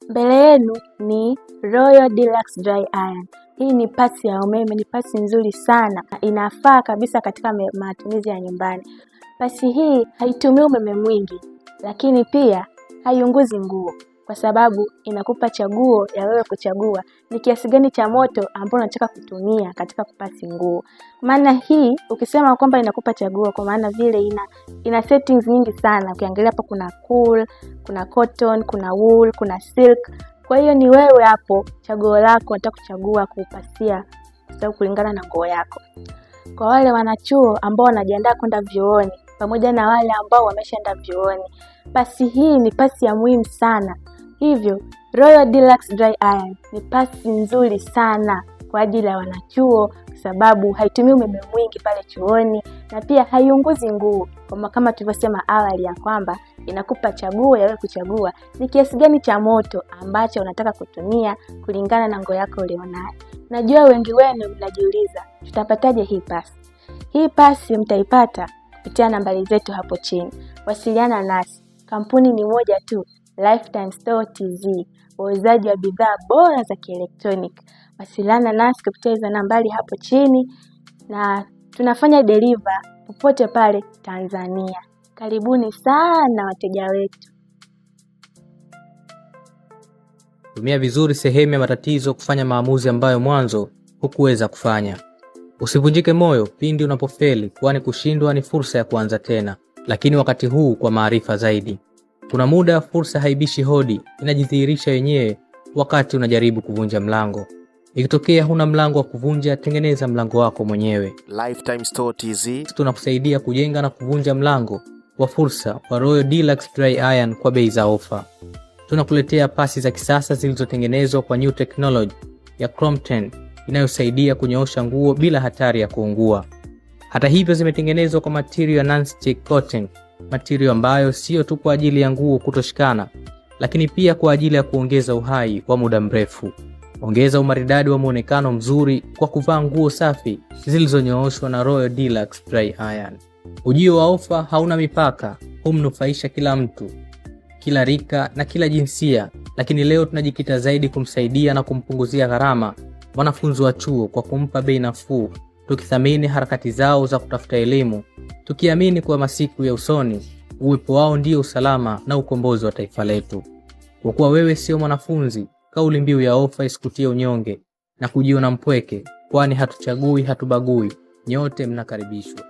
Mbele yenu ni Royal Deluxe Dry Iron. Hii ni pasi ya umeme, ni pasi nzuri sana, inafaa kabisa katika matumizi ya nyumbani. Pasi hii haitumii umeme mwingi, lakini pia haiunguzi nguo kwa sababu inakupa chaguo ya wewe kuchagua ni kiasi gani cha moto ambao unataka kutumia katika kupasi nguo. Maana hii ukisema kwamba inakupa chaguo, kwa maana vile ina settings nyingi sana. Ukiangalia hapo kuna cool, kuna cotton, kuna wool, kuna silk. Kwa hiyo ni wewe hapo chaguo lako unataka kuchagua kupasia kwa sababu kulingana na nguo yako. Kwa wale wanachuo ambao wanajiandaa kwenda vyuoni pamoja na wale ambao wameshaenda vyuoni, pasi hii ni pasi ya muhimu sana. Hivyo Royal Deluxe Dry Iron ni pasi nzuri sana kwa ajili ya wanachuo, kwa sababu haitumii umeme mwingi pale chuoni na pia haiunguzi nguo, kama tulivyosema awali ya kwamba inakupa chaguo ya wewe kuchagua ni kiasi gani cha moto ambacho unataka kutumia kulingana na nguo yako ulionayo. Najua wengi wenu mnajiuliza tutapataje hii pasi? Hii pasi mtaipata kupitia nambari zetu hapo chini. Wasiliana nasi. Kampuni ni moja tu, Lifetime Store TZ, wauzaji wa bidhaa bora za kielektroniki. Wasiliana nasi kupitia hizo nambari hapo chini, na tunafanya deliver popote pale Tanzania. Karibuni sana wateja wetu. Tumia vizuri sehemu ya matatizo kufanya maamuzi ambayo mwanzo hukuweza kufanya. Usivunjike moyo pindi unapofeli, kwani kushindwa ni fursa ya kuanza tena, lakini wakati huu kwa maarifa zaidi. Kuna muda fursa haibishi hodi, inajidhihirisha yenyewe wakati unajaribu kuvunja mlango. Ikitokea huna mlango wa kuvunja, tengeneza mlango wako mwenyewe. Lifetime Store TZ Tunakusaidia kujenga na kuvunja mlango wa fursa wa Royal Deluxe Dry Iron kwa bei za ofa. Tunakuletea pasi za kisasa zilizotengenezwa kwa new technology ya Chrome 10 inayosaidia kunyoosha nguo bila hatari ya kuungua. Hata hivyo, zimetengenezwa kwa material ya non-stick cotton, material ambayo sio tu kwa ajili ya nguo kutoshikana, lakini pia kwa ajili ya kuongeza uhai wa muda mrefu. Ongeza umaridadi wa muonekano mzuri kwa kuvaa nguo safi zilizonyooshwa na Royal Deluxe Dry Iron. Ujio wa ofa hauna mipaka, humnufaisha kila mtu, kila rika na kila jinsia, lakini leo tunajikita zaidi kumsaidia na kumpunguzia gharama mwanafunzi wa chuo kwa kumpa bei nafuu, tukithamini harakati zao za kutafuta elimu, tukiamini kuwa masiku ya usoni uwepo wao ndio usalama na ukombozi wa taifa letu. Kwa kuwa wewe sio mwanafunzi, kauli mbiu ya ofa isikutie unyonge na kujiona mpweke, kwani hatuchagui, hatubagui, nyote mnakaribishwa.